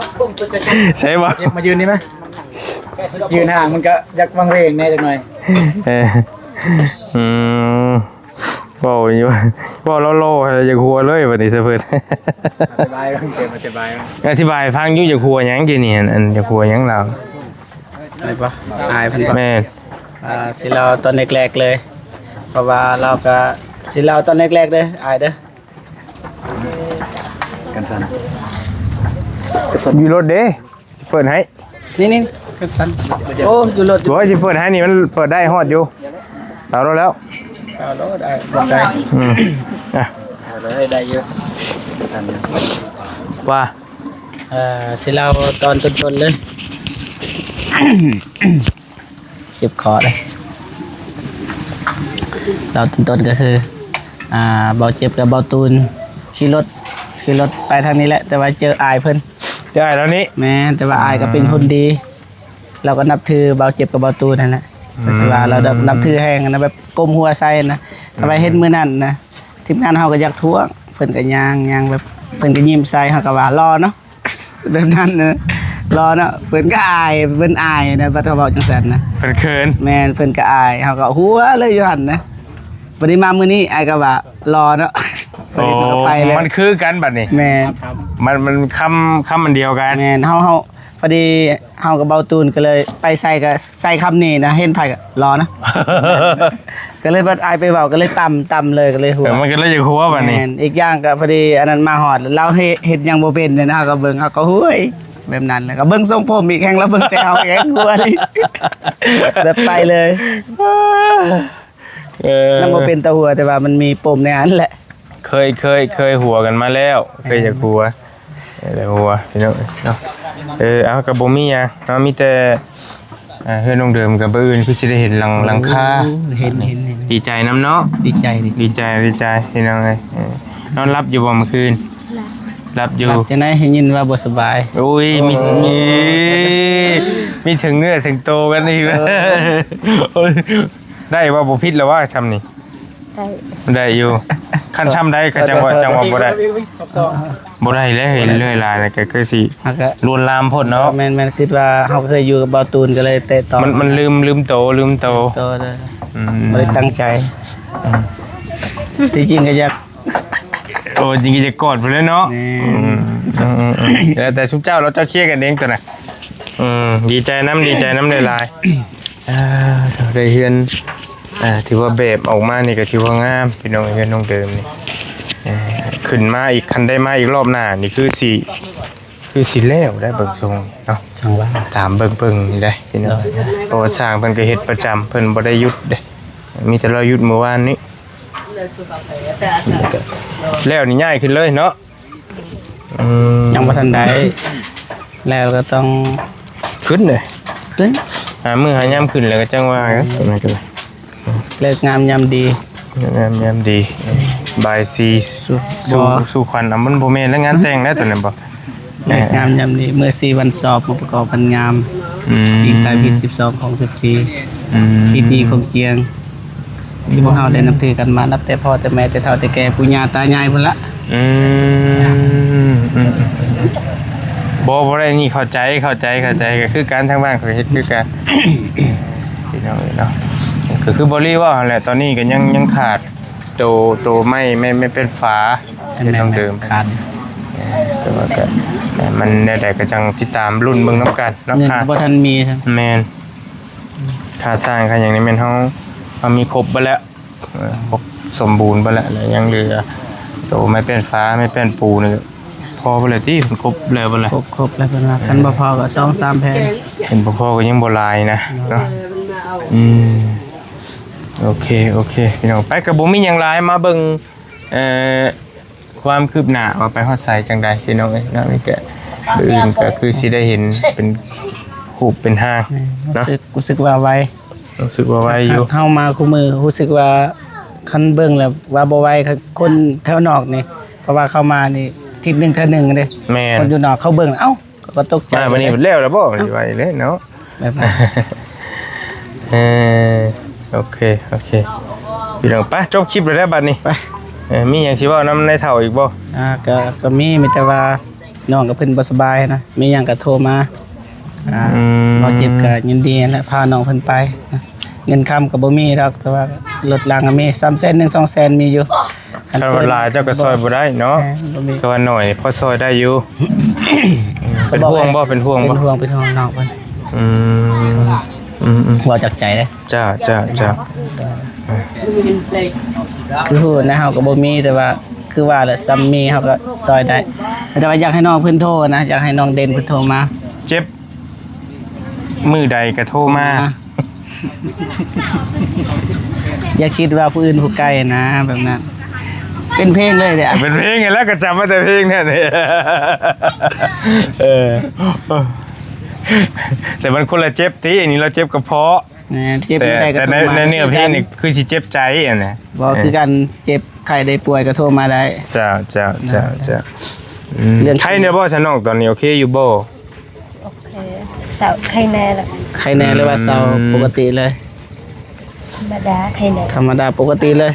ໃຊ່ບໍ່? ມາຢືນນີ້ມາ ຢືນຫ່າງມັນກໍຢາກວັງເວງແດ່ຈັກໜ້ອຍ ເອີ ອືມ. ເວົ້າຢູ່ ເວົ້າຫຼໍ່ໆ ຢາກຫົວເລີຍບັດນີ້ຊະເພິ່ນ ອະທິບາຍກ່ອນ ອະທິບາຍກ່ອນ ອະທິບາຍໃຫ້ຟັງຢູ່ ຢາກຫົວຫຍັງກີ້ນີ້ ອັນ ອັນ ຢາກຫົວຫຍັງລາວ ອາຍເພິ່ນບໍ່? ແມ່ນ ອ່າ ຊິເລົ່າຕອນແລກໆເລີຍ ເພາະວ່າລາວກະຊິເລົ່າຕອນແລກໆເດີ ອາຍເດີ ກັນສັ່ນ ກັນສັ່ນ ຢູ່ລົດເດ້. ຊິເປີດໃຫ້ ນີ້ໆ ກັນສັ່ນ ໂອ້ ຢູ່ລົດ ໂອ້ຍ ຊິເປີດໃຫ້ນີ້ ມັນເປີດໄດ້ຮອດຢູ່ ເອົາໂລດແລ້ວ ເອົາໂລດ ໄດ້ ບໍ່ໄດ້ ອືມ ອ່ະ ເອົາເລີຍ ໄດ້ຢູ່ ວ່າ ເອີ ຊິເລົ່າຕອນຕົ້ນໆເລີຍ ເຈັບຄໍເດ້ ເລົ່າຕົ້ນໆກໍຄື ອ່າ ເບົາເຈັບກັບເບົາຕູນຂີ່ລົດ ຂີ່ລົດໄປທາງນີ້ແຫຼະ ແຕ່ວ່າເຈີອ້າຍເພິ່ນ. ເຈີອ້າຍລາວນີ້? ແມ່ນ ແຕ່ວ່າອ້າຍກໍເປັນຄົນດີ ອືມ ລາວກໍນັບຖືບ່າວເຈັບກັບບ່າວຕູນຫັ້ນແຫຼະ ອືມ ກໍຄືວ່າລາວນັບ ນັບຖືແຮງນະ ແບບກົ້ມຫົວໃສ່ນະ. ອືມ ແຕ່ວ່າເຫັນມື້ນັ້ນນະ ທີມງານເຮົາກໍຢາກທ້ວງ ເພິ່ນກໍຍ່າງ ຍ່າງແບບ ເພິ່ນກໍຍິ້ມໃສ່ ເຮົາກໍວ່າຫຼໍ່ເນາະ ແບບນັ້ນນະ ຫຼໍ່ເນາະ. ເພິ່ນກໍອາຍ ເພິ່ນອາຍນະ ບັດເຮົາເວົ້າຈັ່ງຊັ້ນນະ ເພິ່ນເຂີນ. ແມ່ນ ເພິ່ນກໍອາຍ ເຮົາກໍຫົວເລີຍຢູ່ຫັ້ນນະ. ບັດນີ້ມາມື້ນີ້ ອ້າຍກໍວ່າຫຼໍ່ເນາະ ໂອ້ ບັດນີ້ມັນກໍໄປແລ້ວ ມັນຄືກັນບັດນີ້. ແມ່ນ ມັນ ມັນຄຳ ຄຳອັນດຽວກັນ. ແມ່ນ ເຮົາ ເຮົາ ພໍດີເຮົາກັບເບົາຕູນກໍເລີຍ ໄປໃສກໍໃສ່ຄຳນີ້ນະ ເຫັນໃຜກໍຫຼໍ່ນະ ກໍເລີຍບັດອ້າຍໄປເວົ້າກໍເລີຍຕຳ ຕຳເລີຍ ກໍເລີຍຫົວ. ເອີ ມັນກໍເລີຍຢາກຫົວບັດນີ້. ແມ່ນ ອີກຢ່າງກໍພໍດີອັນນັ້ນມາຮອດ ລາວເຮັດ ເຮັດຫຍັງບໍ່ເປັນເນາະ ເຮົາກໍເບິ່ງ ເຮົາກໍ ໂອ້ຍ ແບບນັ້ນແຫຼະ ກໍເບິ່ງຊົງຜົມອີກ ແຮ່ງລາວເບິ່ງແຕ່ເຮົາແຮ່ງຫົວອີກ ແບບໄປເລີຍ. ເອີ ມັນບໍ່ເປັນຕາຫົວ ແຕ່ວ່າມັນມີປົມໃນຫັ້ນແຫຼະ. ເຄີຍ ເຄີຍ ເຄີຍຫົວກັນມາແລ້ວ ເຄີຍຢາກຫົວ ເອີ ຢາກຫົວພີ່ນ້ອງເນາະ. ເອີ ເອົາ ກໍບໍ່ມີຫຍັງເນາະ ມີແຕ່ ເອີ ເຮືອນນ້ອງເດີມ ກໍມື້ອື່ນຄືຊິໄດ້ເຫັນຫຼັງ ໂອ້ ຫຼັງຄາ. ເຫັນ ເຫັນ ເຫັນ ດີໃຈນຳເນາະ. ດີໃຈ ດີໃຈ ດີໃຈ ດີໃຈພີ່ນ້ອງເອີຍ. ເອີ ນອນຫຼັບຢູ່ບໍ່ມື້ຄືນ? ຫຼັບ ຫຼັບຢູ່. ຫຼັບຈັ່ງໃດ? ໄດ້ຍິນວ່າບໍ່ສະບາຍ. ໂອ້ຍ ມີ ໂອ້ ມີ ມີເຖິງເນື້ອເຖິງໂຕກັນອີກ. ເອີ ໂອ້ຍ ໄດ້ວ່າບໍ່ຜິດແລ້ວວ່າຊ່ຳນີ້. ໄດ້ ໄດ້ຢູ່ ຄັນຊ່ຳໃດກໍຈັ່ງວ່າ ຈັ່ງວ່າບໍ່ໄດ້. ບໍ່ໄດ້ແລ້ວ ເຫັນເລື່ອຍຫຼາຍແລ້ວກໍຄືຊິ ມັນກໍລວນລາມໂພດເນາະ. ແມ່ນໆ ຄິດວ່າເຮົາເຄີຍຢູ່ກັບເບົາຕູນກໍເລີຍແຕະຕ້ອງ ມັນ ມັນລືມ ລືມໂຕ ລືມໂຕ ລືມໂຕເລີຍ. ອືມ ບໍ່ໄດ້ຕັ້ງໃຈ. ອືມ ທີ່ຈິງກໍຢາກ ໂອ້ ຈິງກໍຢາກກອດພຸ້ນແຫຼະເນາະ. ແມ່ນ ອືມ ອືມ ອືມ ອືມ ແລ້ວແຕ່ຊຸມເຈົ້າ ແລ້ວເຈົ້າເຄຍກັນເອງຕົວນະ. ອືມ ດີໃຈນຳ ດີໃຈນຳຫຼາຍໆ. ອ່າ ໄດ້ເຮືອນ ອ່າ ຖືວ່າແບບອອກມານີ້ກໍຖືວ່າງາມພີ່ນ້ອງ ເຮືອນນ້ອງເດີມນີ້. ເອີ ຂຶ້ນມາອີກ ຄັນໄດ້ມາອີກລອບໜ້ານີ້ຄືຊິ ຄືຊິແລ້ວໄດ໋ເບິ່ງຊົງເນາະ. ຈັ່ງວ່າ ຕາມເບິ່ງໆນີ້ໄດ໋ພີ່ນ້ອງ. ໂດຍ ເພາະວ່າຊ່າງເພິ່ນກໍເຮັດປະຈຳ ເພິ່ນບໍ່ໄດ້ຢຸດເດ້ ມີແຕ່ລາວຢຸດມື້ວານນີ້. ແລ້ວນີ້ຍ້າຍຂຶ້ນເລີຍເນາະ. ອືມ ຍັງບໍ່ທັນໄດ້ ແລ້ວກໍຕ້ອງຂຶ້ນເດ້ ຂຶ້ນ ຫາມື້ຫາຍາມຂຶ້ນ ແລ້ວກໍຈັ່ງວ່າກັນ. ອືມ ເລີກງາມຍາມດີ ເລີກງາມຍາມດີ ບ່າຍສີ່ ສູ່ ສູ່ຂວັນ. ອ່າ ມັນບໍ່ແມ່ນແລ້ວ ງານແຕ່ງແລ້ວຕົວນັ້ນບໍ່? ເລີກງາມຍາມດີ ມື້ສີ່ວັນສອບ ມາປະກອບວັນງາມ. ອືມ ປີກາຍຜິດສິບສອງຂອງສິບສີ່. ອືມ ພິທີຂົມຈຽງ ທີ່ພວກເຮົາໄດ້ນັບຖືກັນມາ ນັບແຕ່ພໍ່ແຕ່ແມ່ ແຕ່ເຖົ້າແຕ່ແກ່ ປູ່ຍ່າຕາຍາຍພຸ້ນລະ. ອືມ ອືມ ບໍ່ ບໍ່ໄດ້ ນີ້ເຂົ້າໃຈ ເຂົ້າໃຈ ເຂົ້າໃຈ ກໍຄືກັນ ທາງບ້ານຂ້ອຍເຮັດຄືກັນ ພີ່ນ້ອງເອີຍເນາະ. ກໍຄືບໍ່ລີເວົ້າຫັ້ນແຫຼະ ຕອນນີ້ກໍຍັງ ຍັງຂາດໂຕ ໂຕໄມ້ ໄມ້ ໄມ້ແປ້ນຝາ ເຮັດຕ້ອງເດີມ ຂາດ ແຕ່ວ່າກໍ ມັນແນວໃດກໍຈັ່ງຕິດຕາມລຸ້ນເບິ່ງນຳກັນເນາະ. ເງິນກໍບໍ່ທັນມີ. ແມ່ນ ຄ່າສ້າງຄ່າຫຍັງນີ້ແມ່ນເຮົາ ເຮົາມີຄົບເບິດແລ້ວ ເອີ ຄົບສົມບູນເບິດແລ້ວ ແລ້ວຍັງເຫຼືອໂຕໄມ້ແປ້ນຝາ ໄມ້ແປ້ນປູນີ້ ພໍເບິດແລ້ວຕິ? ຄົບແລ້ວເບິດແລ້ວ ຄົບ ຄົບແລ້ວເພິ່ນວ່າ. ເອີ ຄັນບໍ່ພໍກໍສອງສາມແຜ່ນ ຄັນບໍ່ພໍກໍຍັງບໍ່ຫຼາຍນະເນາະ. ອືມ ໂອເຄ ໂອເຄ ພີ່ນ້ອງ ໄປ ກໍບໍ່ມີຫຍັງຫຼາຍ ມາເບິ່ງ ເອີ ຄວາມຄືບໜ້າວ່າໄປຮອດໃສຈັ່ງໃດພີ່ນ້ອງເອີຍເນາະ. ນີ້ກະ ມື້ອື່ນກະຄືຊິໄດ້ເຫັນເປັນຮູບເປັນຮ່າງເນາະ. ແມ່ນ ຮູ້ສຶກ ຮູ້ສຶກວ່າໄວ ຮູ້ສຶກວ່າໄວຢູ່. ເຮົາມາຄູ່ມື້ຮູ້ສຶກວ່າ ຄັນເບິ່ງແລ້ວວ່າບໍ່ໄວ ຄົນແຖວນອກນີ້ ເພາະວ່າເຂົ້າມານີ້ທິດໜຶ່ງເທື່ອໜຶ່ງເດ້. ແມ່ນ ຄົນຢູ່ນອກເຂົາເບິ່ງ ເອົ້າ ເຂົາກໍຕົກໃຈ. ມາມື້ນີ້ແລ້ວແລ້ວບໍ່? ໄວເດ້ເນາະ. ແບບນັ້ນ ເອີ ໂອເຄ ໂອເຄ ພີ່ນ້ອງ ໄປ ຈົບຄລິບແລ້ວເດີບັດນີ້. ໄປ ເອີ ມີຫຍັງຊິເວົ້ານຳນາຍເຖົ້າອີກບໍ່? ອ່າ ກໍ ກໍມີ ມີແຕ່ວ່ານ້ອງກັບເພິ່ນບໍ່ສະບາຍນະ ມີຫຍັງກໍໂທມາ. ອ່າ ອືມ ບໍ່ເຈັບກໍຍິນດີຫັ້ນແຫຼະ ພານ້ອງເພິ່ນໄປນະ. ເງິນຄຳກໍບໍ່ມີດອກ ແຕ່ວ່າລົດລາງກໍມີ ສາມແສນໜຶ່ງ ສອງແສນມີຢູ່. ຄັນວ່າຫຼາຍເຈົ້າກໍຊ່ອຍບໍ່ໄດ້ເນາະ. ແມ່ນ ບໍ່ມີ. ຄັນວ່າໜ້ອຍພໍຊ່ອຍໄດ້ຢູ່. ເປັນຫ່ວງບໍ່? ເປັນຫ່ວງບໍ່? ເປັນຫ່ວງ ເປັນຫ່ວງນ້ອງເພິ່ນ. ອືມ ອືມໆ ເວົ້າຈາກໃຈເດ້. ເຈົ້າ ເຈົ້າ ເຈົ້າ. ຄືຮູ້ນະ ເຮົາກໍບໍ່ມີ ແຕ່ວ່າຄືວ່າແຫຼະ ສ່ຳມີເຮົາກໍຊ່ອຍໄດ້. ແຕ່ວ່າຢາກໃຫ້ນ້ອງເພິ່ນໂທນະ ຢາກໃຫ້ນ້ອງເດັ່ນເພິ່ນໂທມາ. ເຈັບ ມື້ໃດກໍໂທມາ ຢ່າຄິດວ່າຜູ້ອື່ນຜູ້ໄກນະ ແບບນັ້ນ. ເປັນເພງເລີຍເດ້. ເປັນເພງແລ້ວ ກໍຈຳມາແຕ່ເພງນັ້ນ. ເອີ ແຕ່ມັນຄົນລະເຈັບຕິ ອັນນີ້ລາວເຈັບກະເພາະ. ແມ່ນ ເຈັບມື້ໃດກໍໂທມາ. ແຕ່ໃນ ໃນເນື້ອເພງນີ້ຄືຊິເຈັບໃຈຫັ້ນນະ. ບໍ່ ເອີ ຄືກັນ ເຈັບ ໄຂ້ໄດ້ປ່ວຍກໍໂທມາໄດ້. ເຈົ້າ ເຈົ້າ ເຈົ້າ ເຈົ້າ. ອືມ ເລື່ອງ ໄຂ້ແດ່ບໍ່ຊະນ້ອງ ຕອນນີ້ໂອເຄຢູ່ບໍ່? ໂອເຄ ເຊົາ ໄຂ້ແດ່ລະ. ໄຂ້ແດ່ ອືມ ຫຼືວ່າເຊົາປົກກະຕິເລີຍ? ທຳມະດາ ໄຂ້ແດ່ ທຳມະດາປົກກະຕິເລີຍ.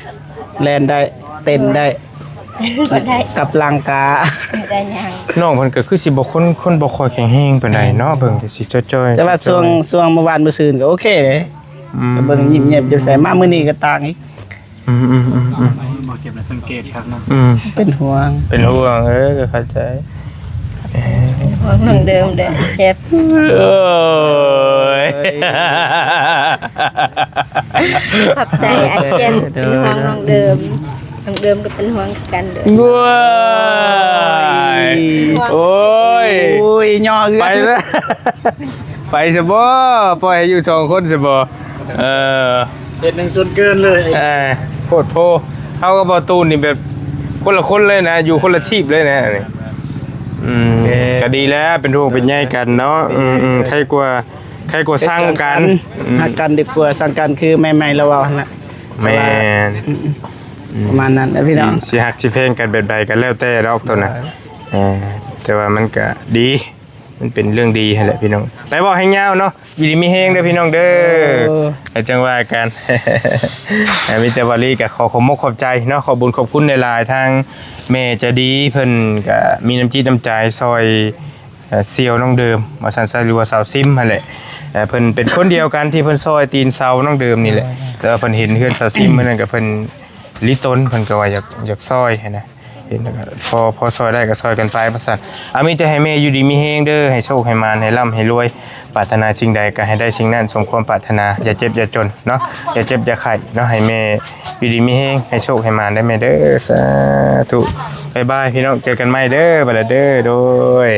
ແລ່ນໄດ້ ເຕັ້ນໄດ້ ບໍ່ໄດ້ ກັບຫຼັງກາ ໄດ້ຫຍັງ. ນ້ອງເພິ່ນກໍຄືຊິບໍ່ ຄົນ ຄົນບໍ່ຄ່ອຍແຂງແຮງປານໃດເນາະ ເບິ່ງກໍຊິຈ່ອຍໆ ແຕ່ວ່າຊ່ວງ ຊ່ວງມື້ວານມື້ຊືນກໍໂອເຄເດ້. ອືມ ກໍເບິ່ງຍິ້ມແຍ້ມແຈ່ມໃສ ມາມື້ນີ້ກໍຕ່າງອີກ. ອືມ ອືມ ອືມ ອືມ ບໍ່ເຈັບນະ ສັງເກດຄັກນະ. ອືມ ເປັນຫ່ວງ ເປັນຫ່ວງ ເອີ ກໍເຂົ້າໃຈ. ເປັນຫ່ວງນ້ອງເດີມເດີ ເຈັບ. ໂອ້ຍ ຂອບໃຈອ້າຍເຈັບ ເປັນຫ່ວງນ້ອງເດີມ. ນ້ອງເດີມກໍເປັນຫ່ວງຄືກັນເດີ. ໂອ້ຍ ໂອ້ຍ ໂອ້ຍ ຍໍເອື້ອຍ ໄປລະ ໄປຊະບໍ່? ປ່ອຍໃຫ້ຢູ່ສອງຄົນຊະບໍ່? ເອີ ເສດໜຶ່ງສ່ວນເກີນເລີຍ. ເອີ ໂພດໂພ ເຮົາກັບບ່າວຕູນນີ້ແບບຄົນລະຄົນເລີຍນະ ຢູ່ຄົນລະທີບເລີຍນະ. ອືມ ເອີ ກໍດີແລ້ວ ເປັນຫ່ວງເປັນໃຍກັນເນາະ. ເອີ ອືມໆ ໄຄກວ່າ ໄຄກວ່າຊັງກັນ. ອືມ ຮັກກັນດີກວ່າຊັງກັນ ຄືແມ່ໃໝ່ລາວເວົ້າຫັ້ນນະ. ແມ່ນ ອືມໆ ອືມ ປະມານນັ້ນແຫຼະພີ່ນ້ອງ. ຊິ ຊິຮັກຊິແພງກັນແບບໃດກໍແລ້ວແຕ່ດອກໂຕນັ້ນ. ເອີ ເອີ ແຕ່ວ່າມັນກໍດີ ມັນເປັນເລື່ອງດີຫັ້ນແຫຼະພີ່ນ້ອງ. ໄປເວົ້າໃຫ້ຍາວເນາະ ຢູ່ດີມີແຮງເດີພີ່ນ້ອງເດີ. ເອີ ແລ້ວຈັ່ງວ່າກັນ. ເອີ ມີແຕ່ວ່າລີກໍຂໍຂອບມົກຂອບໃຈເນາະ ຂອບບຸນຂອບຄຸນຫຼາຍໆ ທາງແມ່ໃຈດີເພິ່ນກໍມີນ້ຳຈິດນ້ຳໃຈຊ່ອຍ ເອີ ສ່ຽວນ້ອງເດີມວ່າຊັ້ນຊະ ຫຼືວ່າສາວຊິມຫັ້ນແຫຼະ. ເອີ ເພິ່ນເປັນຄົນດຽວກັນທີ່ເພິ່ນຊ່ອຍຕີນເສົານ້ອງເດີມນີ້ແຫຼະ. ແຕ່ວ່າເພິ່ນເຫັນເຮືອນສາວຊິມມື້ນັ້ນກໍເພິ່ນລິຕົນ ເພິ່ນກໍວ່າຢາກ ຢາກຊ່ອຍຫັ້ນນະ. ເຫັນແລ້ວກໍພໍ ພໍຊ່ອຍໄດ້ກໍຊ່ອຍກັນໄປວ່າຊັ້ນ. ອາ ມີແຕ່ໃຫ້ແມ່ຢູ່ດີມີແຮງເດີ ໃຫ້ໂຊກໃຫ້ໝານ ໃຫ້ລ່ຳໃຫ້ລວຍ ປາດຖະໜາສິ່ງໃດກໍໃຫ້ໄດ້ສິ່ງນັ້ນສົມຄວາມປາດຖະໜາ ຢ່າເຈັບຢ່າຈົນເນາະ ຢ່າເຈັບຢ່າໄຂ້ເນາະ. ໃຫ້ແມ່ຢູ່ດີມີແຮງ ໃຫ້ໂຊກໃຫ້ໝານເດີແມ່ເດີ. ສາທຸ ບາຍບາຍພີ່ນ້ອງ ເຈີກັນໃໝ່ເດີ ບາດລະເດີ ໂດຍ.